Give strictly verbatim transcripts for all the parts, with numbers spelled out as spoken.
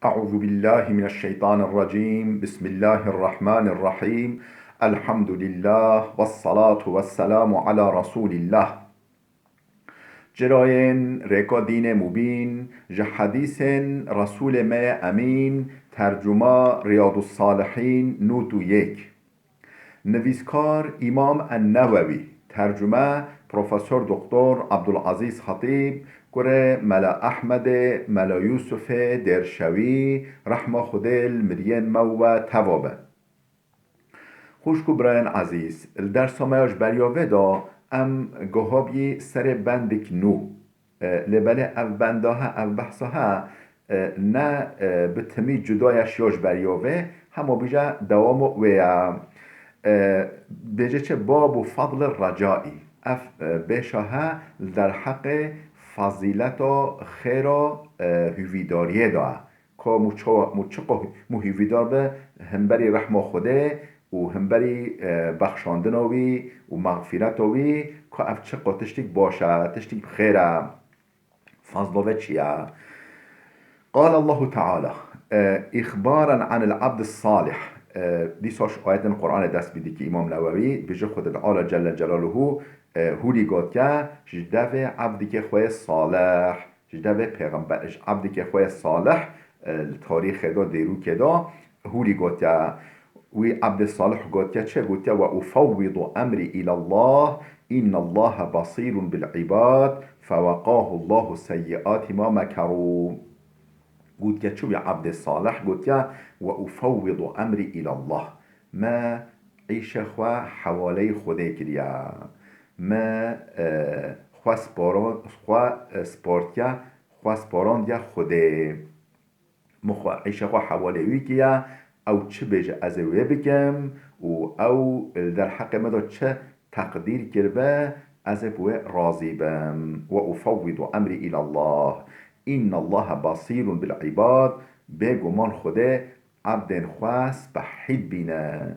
أعوذ بالله من الشيطان الرجيم. بسم الله الرحمن الرحيم. الحمد لله والصلاة والسلام على رسول الله. Çirayên rêka dînê mubîn, ji hedîsên Resûlê me yê Emîn, tercuma Riyadus Salihîn, nût û yek. Nivîskar Îmam En-Newewî, tercume Profesor Doktor Abdulazîz Xetîb, kurê Mela Ehmedê, Mela Yûsufê Dêrşewî, rehma Xwedê li miriyên me û we teva be. Xwişk û birayên ezîz, li dersa me ya ji beriya vê de em gihabî serê bendek nû. E, lê belê ev benda he, ev behsa he, e, ne, e, bi timî cuda ye ji ya ji beriya vê, hema bîje dewamo wê ye. E, bêje çi, babu fadli recaî. Ev, e, bêşa he li derheqê fazîleta xêra, e, hûvîdariyê de ye. Ka mû çawa, mû çiqo mû hîvîdar be himberî rehma Xwedê û himberî, e, bexşandina wî û mexfîreta wî, ka ev çiqo tiştîk baş e, tiştîk bi xêr e. Fazla ve çi ye? Qal Allahu Teala, e, îxbaran anil abdis salih. E, dîsa ji ayetên Qur'anê dest pê dike Îmam Newewî, bêje Xwedê Teala Celle Celaluhu, e, hûrî gotiye, ji devê ebdikê xwe yê salih. Ji devê pêxember, ji ebdikê xwe yê salih, e, li tarîxê de, dêrûkê de hûrî gotiye. Wî ebdê salih gotiye çi? Gotiye, "Ve ufewwidu emrî îlallah, înnallaha basîrun bil îbad, feweqahullahu seyyiatî ma mekerû." Gotiye çi wî ebdê salih? Gotiye, "Ve ufewwidu emrî îlallah." Me îşê xwe hewaleyî Xwedê kiriye. Me, e, xwe sporo-, xwe, e, sportiye, xwe sporandiye Xwedê. Min xwe, îşê xwe hewalê wî kiriye, ew çi bêje ez ê wê bikim û ew li derheqê me de çi teqdîr kiribe, ez ê bi wê razî bim. Ve ufewwidu emrî îlallah. Înnallaha basîrun bil îbad. Bêguman Xwedê ebdên xwe spehî dibîne.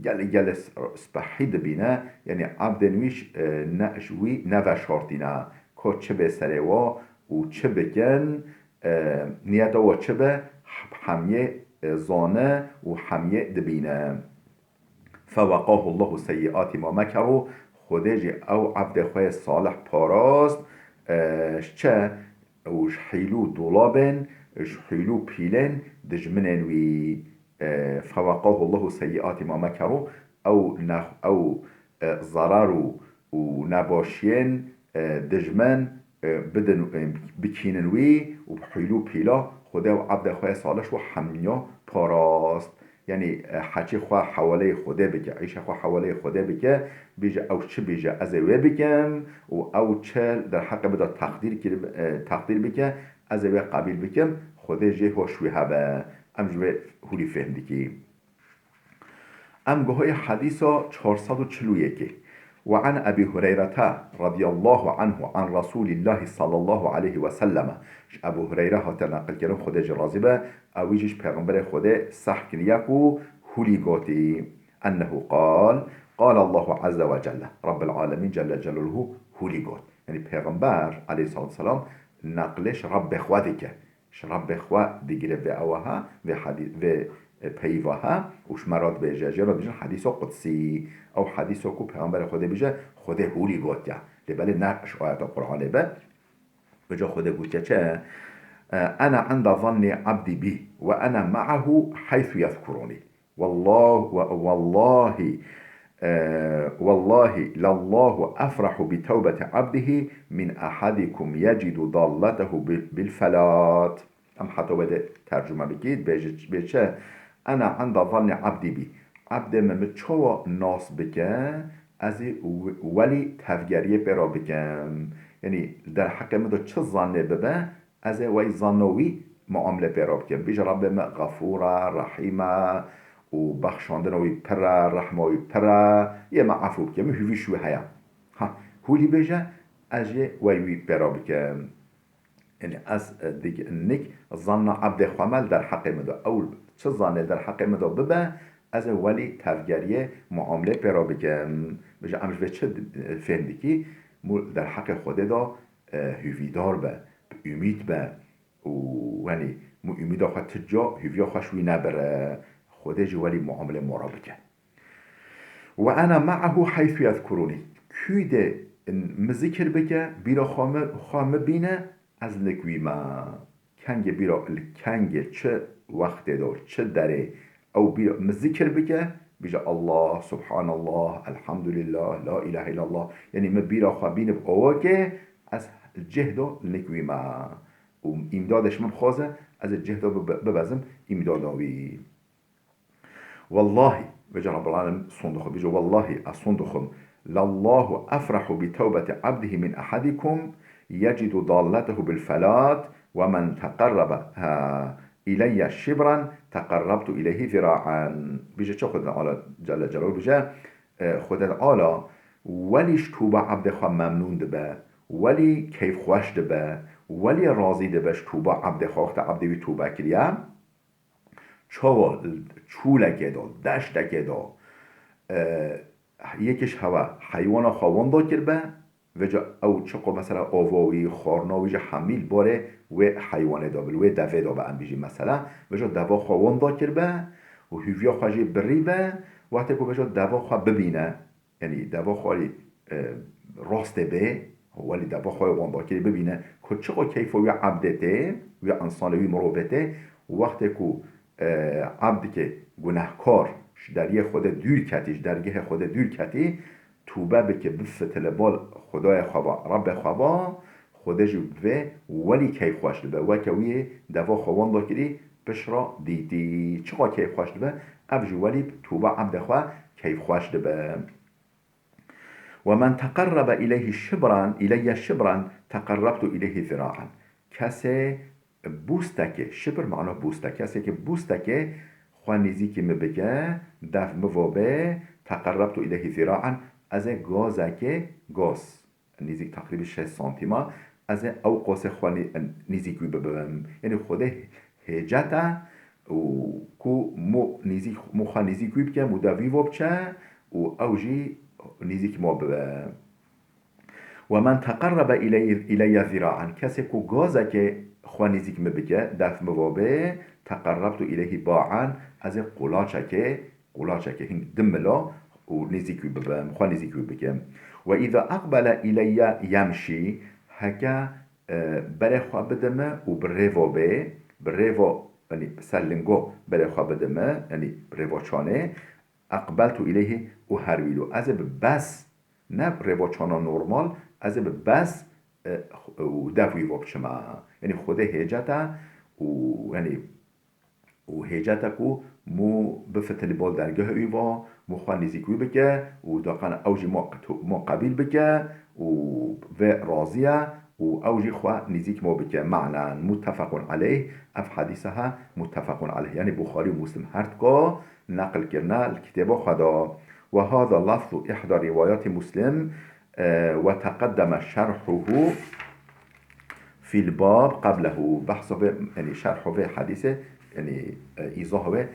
Gelê gelê s-, spehî dibîne. Yanî ebdên wî ş-, e, ne, ji wî neveşartîne. Ko çi bê serê wa û çi bikin, e, niyeta wa çi be, hemiyê, e, zane û hemiyê dibîne. Feweqahullahu seyyiatî ma mekerû, Xwedê jî ew ebdê xwe yê salih parast, e, ji çi û ji hîl û dolabên, ji hîl û pîlên dijminên wî, e, feweqahullahu seyyiatî ma mekerû, ew ne-, ew, e, zerar û, û nebaşiyên, e, dijmin, e, bidin, e, bikînin wî û bi hîl û pîla Xwedê û ebdê xwe yê salih û hemiya parast. Yanî, e, heçî xwe hewaleyê Xwedê bike, îşê xwe hewaleyê Xwedê bike, bêje ew çi bêje ez ê wê bikim û ew çi derheqê min de teqdîr kir-, e, teqdîr bike, ez ê wê qebîl bikim, Xwedê jê hoş wî hebe. Em ji wê hûrî fêhm dikî. Em guhayê hedîsa çar sed û çil û yekê. Ve an Ebî Hureyrete radiyallahu anhu an Resûlîllahî sallallahu aleyhi ve selleme. Ji Ebû Hureyre hate neqilkirin, Xwedê jî razî be, ewî jî ji Pêxemberê Xwedê seh kiriye ku hûlî gotî. Ennehu qal, qal Allahu azze ve celle. Rabbil alemîn Celle Celaluhu hûlî got. Yanî Pêxember aleyhissalatu vesselam neqlê ji Rabbê xwe dike. Ji Rabbê xwe digire vê ewa ha, vê hadî-, vê, e, peyva ha û ji me re dibêje. Jê re dibêjin hedîsa qudsî. Ew hedîsa ku Pêxemberê Xwedê bêje, Xwedê hûlî gotiye. Lê belê ne ji ayeta Qur'anê be. Vêca Xwedê gotiye çi? E, "Ene inde zannî abdî bî ve ene me'ahu heysu yezkurûnî." Wallah-, wa-, wallahi, e, wallahi, lallahu efrahu bi tewbeti abdihi min ahadikum yecidu dalletehu bil, bil felat. Em heta wê de tercume bikî, dibêje, bê çi? Ene inde zannî abdî bî. Ebdê min min çawa nas bike, ez ê w-, welî tevgeriyê pê re bikim. Yanî derheqê min de çi zannê bibe, ez ê wey zanno wî muamele pê re bikim. Bêje Rabbê me Xefûr e, Rehîm e û bexşandina wî pir e, rehma wî pir e, yê me efû bike, min hûvî ji wî heye. Ha, hûlî bêje, ez jê wey wî pê re bikim. Yanî ez, e, dig-, nik zanna ebdê xwe me li derheqê min de. Ew çi zanê li derheqê min de bibe, ez ê welî tevgeriyê muamele pê re bikim. Bêje em ji vê çi di-, fêm dikî? Mû li derheqê Xwedê de, e, hûvîdar be, bi umîd be. û, yanî, Mû umîda xwe ti ca, hîviya xwe ji wî nebire. Xwedê jî welî muamele ma re bike. Ve ena me'ahu heythu yezkurûnî. Kû de min zikir bike, bîra xwe min, xwe min bîne, ez lik wî me. Kengê bîra, li kengê çi wextê de, çi derê ew bîra min zikir bike, bîje Allah, Subhanallah, Elhamdulillah, La ilahe illallah. Yanî min bîra xwe bîne bi awakê, ez cih de lik wî me. Û îmdadê ji min bixwaze, ez ê cih de bibe-, bibezim îmdada wî. Wellahî, vêca Rabbul Alem son dixwe, bêje, wellahî, ez son dixwim, lallahu efrahu bi tewbeti abdihi min ahadikum yecidu dalletehu bil felat ve men teqerrebe, ha, ileyye şibran teqerrebtu ileyhi zira'an. Bêje çi Xwedê Teala Celle Celaluhu bêje, e, Xwedê Teala welî ji tûba abdê xwe memnûn dibe, welî keyfxweş dibe, welî razî dibe ji tûba abdê xwe, wexta abdê wî tûbe kiriye. Çawa çûlekê de, deştekê de, e, yekî ji hewe heywana xwe wenda kiribe, vêca ew çiqo mesela ava wî, xwarina wî jî hemî li barê wê heywanê de be, li wê devê de be, em bijî mesela, vêca deva xwe wenda kiribe û hîviya xwe jî birîbe, wextê ku vêca deva xwe bibîne, Yanî deva xwe lî, e, rastê bê, welî deva xwe wenda kirî bibîne ku çiqo keyfa wî ebdê tê, wî însanê, wî mirovê tê, wextê ku, e, ebdikê gunehkar ji deriyê Xwedê dûr ketî, ji dergehê Xwedê dûr ketî, tûbe bike, bifitile bal Xwedayê xwe va, Rebbê xwe va, Xwedê jî bi vê welî keyfxweş dibe. Weke wî deva xwe wenda kirî, pişt re dîtî. Çiqa keyfxweş dibe, ev jî welî tûba ebdê xwe keyfxweş dibe. Ve men teqerrebe ileyhi şibran, ileyye şibran, teqerrebtu ileyhi zira'an. Kesê bûstekê, şibr mana bûste, kesê ki bûstekê xwe nêzîkî min bike, dev min va bê, teqerrebtu ileyhi zira'an, ez ê gazekê, gaz, nêzîk teqrîbî şeş santîma, ez ê ew qasê xwe nê-, nêzîk wî bibim. Yanî Xwedê hêcet e û ku mo nêzîk, mo xwe nêzîk wî bike, mo dev wî va biçe û ew jî nêzîk ma bibe. Ve men teqerrebe iley-, ileyye zira'an. Kesê ku gazekê xwe nêzîk min bike, dev min va bê, teqerrebtu ileyhi ba'an, ez ê qulaçekê, qulaçekê hing di mila û nêzîk wî bibim, xwe nêzîk wî bikim. Ve îza eqbele ileyye yemşî, heke, e, berê xwe bidime û bi rê va bê, bi rê va, yanî ser lingo berê xwe bidime, yanî bi rê va çanê, eqbeltu ileyhi uherwilu. Ez ê bi bes, ne rê va çana normal, ez ê bi bes, e, û dev wî va biçime. Yanî Xwedê hêcet e û, yanî, û hêcet e ku mû bifitilî bal dergehê wî va, mû xwe nêzîk wî bike û daqana ew jî ma qe-, ma qebîl bike û vê razî ye û ew jî xwe nêzîk ma bike. Ma'nan muttefaqun aleyh, ev hedîsa he muttefaqun aleyh. Yanî Buxarî û Muslim her duka neqil kirine li kitêba xwe de. Ve hada lafzu ihda rîwayatî Muslim, e, ve teqeddeme şerhuhu fîl bab qeblehu. Behsa vê, yanî şerhu vê hedîsê, yanî, e, îzah wê,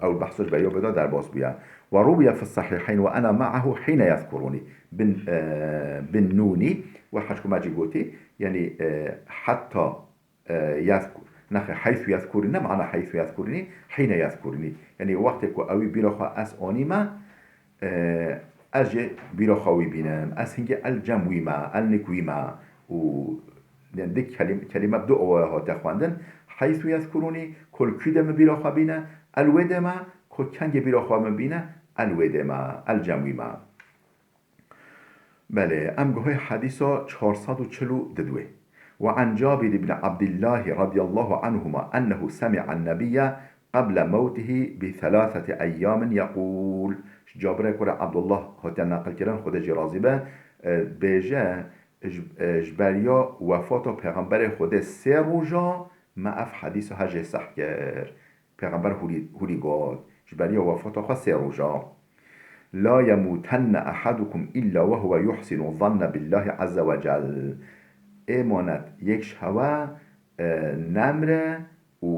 ew behsa ji beriya bê de derbas bûye. Ve ruwiye fi sahihayn ve ena me'ahu hîne yezkurûnî. Bin, e, bin nûnî ve hec ku me jî gotî, yanî, e, heta e, yezkur-, nexê, heythu yezkurî ne, mana heythu yezkurînî, hîne yezkurînî. Yanî wextê ku ewî bîra xwe ez anîme, e, ez jê bîra xwe wî bînim. Ez hingê el cem wî me, el nik wî me. Û, yanî di kelim-, kelîme bi du awaya hate xwendin. Heythu yezkurûnî, ku li kû de min bîra xwe bîne, el wê dê me, ku kengê bîra xwe min bîne, el wê dê me, el cem wî me. Belê, em guhê hedîsa çar sed û çil û du wê. Ve an Cabir ibn Abdillahi radiyallahu anhuma ennehu semi'an nebiyye qeble mewtihi bi thelatheti eyyamin yeqûl. Ji Cabirê kurê Abdullah hatiye neqil kirin, Xwedê jî razî be, e, bêje, ji, e, ji beriya wefata Pêxemberê Xwedê sê roja me ev hedîsa he jê seh kir. Pêxember hûrî, hûrî got, ji beriya wefata xwe sê roja. La yemûtenne ehadukum illa we huwe yuhsinu zanne billahi azze ve cel. Êmanet yek ji hewe, e, nemre û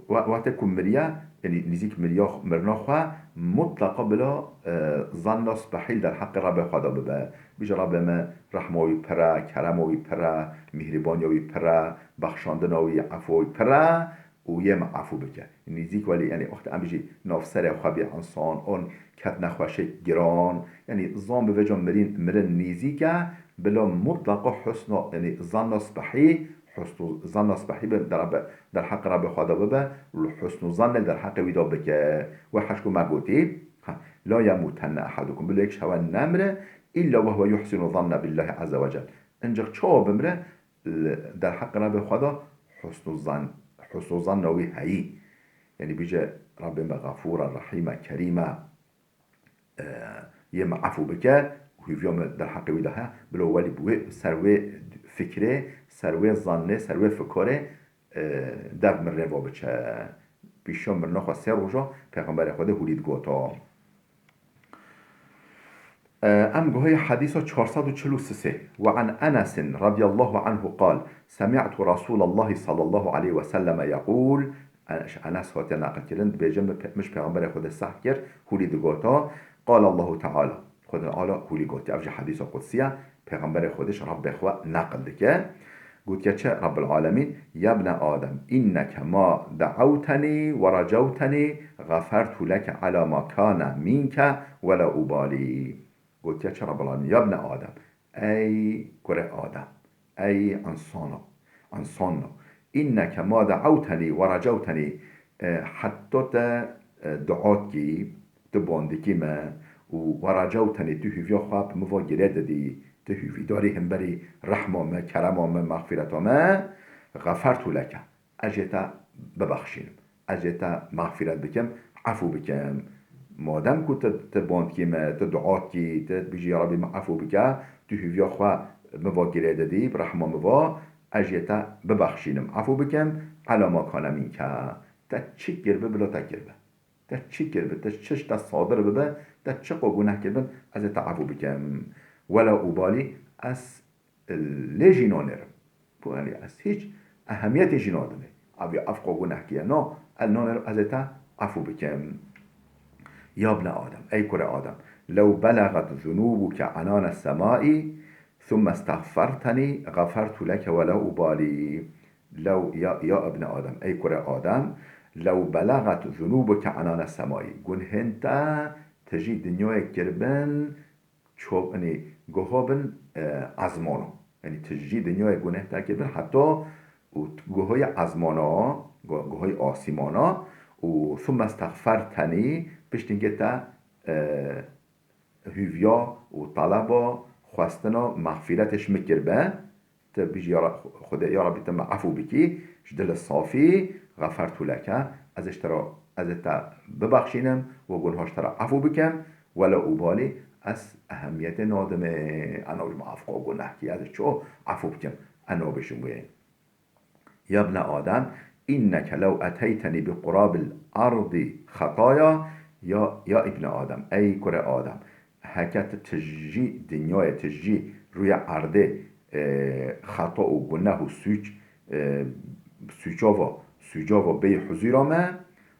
we-, wextê ku miriye, yanî nîzîk miriya, mirina xwe, mutleqa bila, e, zanna spehî li derheqê Rebê xwe de bibe. Bîje, Rebê me, rehma wî pir e, kerema wî pir e, mîhrîbaniya wî pir e, bexşandina wî, efwa wî pir e. û yê me efû bike. Nîzîk welî, yanî wextê em bijî nav serê xwe bî însan, on ket nexweşê giran, yanî zan bi vêca mirîn, mirin nîzîk e, bila mutlaqa husna, yanî zanna spehî, husnu zanna spehî bi der-, derheqê Rebbê xwe de bibe, û husnu zanne derheqê wî de bike. Wê heşko me gotî, ha, "La yemûtenne ehadukum", bila yek ji hewe nemire, "illa ve huve yuhsinu zanne billahi azze ve cel." Ancak çawa bimire, li derheqê Rebbê xwe de husnu zan, husnu zanna wî heyî. Yanî bîje, "Rebbê me xefûr e, rehîm e, kerîm e, e, yê me efû bike û hîviya me derheqê wî de heye." Bila welî bi wê, ser wê fikrê, ser wê zannê, ser wê fikorê, e, dev mirinê va biçe. Pîşa mirina xwe sê roja Pêxemberê Xwedê hûlî digota. Em guhayê hedîsa çar sed û çil û sisê. Ve an Enesin radiyallahu anhu qal, semi'tu Rasulallahi sallallahu aleyhi ve selleme yequl, Enes hatiye neqilkirin, dibêje, min pe-, min ji Pêxemberê Xwedê seh kir, hûlî digota, qal Allahu Teala, Xwedê Teala hûlî gotiye. Ev jî hedîsa qudsî ye, Pêxemberê Xwedê ji Rebbê xwe neqil dike. Gotiye çi Rabbil Alemîn? "Ya bne Adem, inneke ma de'awtenî ve recawtenî, xefertu leke ala ma kane mînke ve la ubalî." Gotiye çi Rabbil Alemîn? "Ya bne Adem, ey kurê Adem, ey insana, insana, inneke ma de'awtenî ve recawtenî, e, heta te, e, dua dikî, tu bandikî me û ve recawtenî, tu hîviya xwe bi min ve girê didî, tu hîvîdarî hemberî rehma me, kerema me, mexfîreta me, xefertu leke, ez jê te bibexşînim, ez jê te mexfîret bikim, efû bikim. Madem ku tu, tu bandikî me, tu dua dikî, tu dibêjî, 'Ya Rebbî, min efû bike', tu hîviya xwe min ve girê didî, bi rehma min ve, ez jê te bibexşînim, efû bikim, ala ma kane mînke. Te çi kiribe, bila te kiribe. Te çi kiribe, te çi ji te sadir bibe, te çiqo guneh kiribin, ez ê te efû bikim. Wela ubalî, ez lê jî nanêrim. Bu, yanî, ez hîç ehemiyetê jî nadimê. Evî ev qo guneh kiriye. No, ez nanêrim, ez ê te efû bikim. Ya bne Adem, ey kurê Adem, lew belegat zunûbuke enane semai, thumme estexfertenî, xefertu leke wela ubalî. Lew, ya, ya ibne Adem, ey kurê Adem, lew belegat zunûbuke enane semai. Gunhên te tijî dinyayê kiribin, ço-, yanî, guha bin, e, ezmana. Yanî, tijî dinyayê gunhên te kiribin, heta û guhayê ezmana, gu-, guhayê asîmana, û thumme estexfertenî, piştî ke te, e, hûviya û taleba xwestina mexfîretê ji min kiribe, tu bijî, "Ya Re-, Xwedê, ya Rebbî, tu min efû bikî, ji dilê safî, xefertu leke, ez ê ji te re, ez ê te bibexşînim, we gunha ji te re efû bikim, wela ubalî, ez ehemiyetê nadimê, ena ji min ev qo guneh kiriye, ez ê ço efû bikim, ez nabêjim wê." Ya bne Adem, inneke lew eteytenî bi qurabil ardi xetaya, ya, ya îbne Adem, ey kurê Adem, heke tu tijî dinyayê, tijî rûyê erdê, e, xeta û guneh û sûc, e, sûcava, sûcava bêyî huzûra me,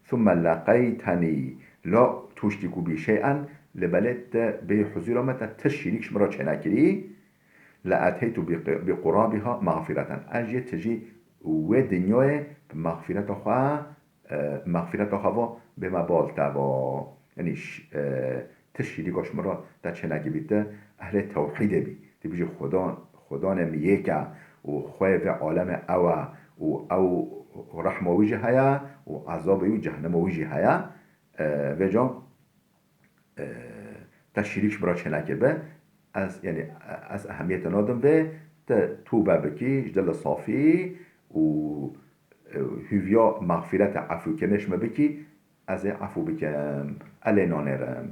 thumme leqeytenî la tuşrîkû bî şey'en, lê belê te bêyî huzûra me te ti şirîk ji min re çênekirî, le'eteytu bi, bi qurabiha mexfîreten. Ez jê tijî wê dinyayê bi mexfîreta xwe, e, mexfîreta xwe va bê me bal te va. Yanî ş-, e, ti şirîka ji min re te çênekirî, tu ehlê tewhîdê bî. Tu bijî Xudan, Xudanê min yek e û xweyê vê alemê ew e û ew rehma wî jî heye û ezabê wî, cehenema wî jî heye. E, vêca e, te şirîk ji min re çênekiribe. Ez, yanî, ez ehemiyetê nadim vê, te tûbe bikî, ji dilê safî û, e, hûviya mexfîretê, efûkirinê ji min bikî, ez ê efû bikim, ez lê nanêrim.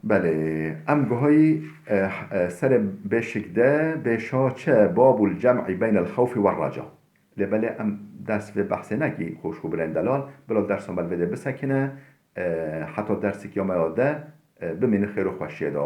Belê, em guhayî, e, e, serê bêşik de, bêşa çi? Babul cem'i beynel xewfî we reca. Lê belê em ders vê behsê nekî, xweş û birên delal, bila dersa me li vê de bisekine, e, heta dersek ya me ya de, e, bimînin xêr û xweşiyê de.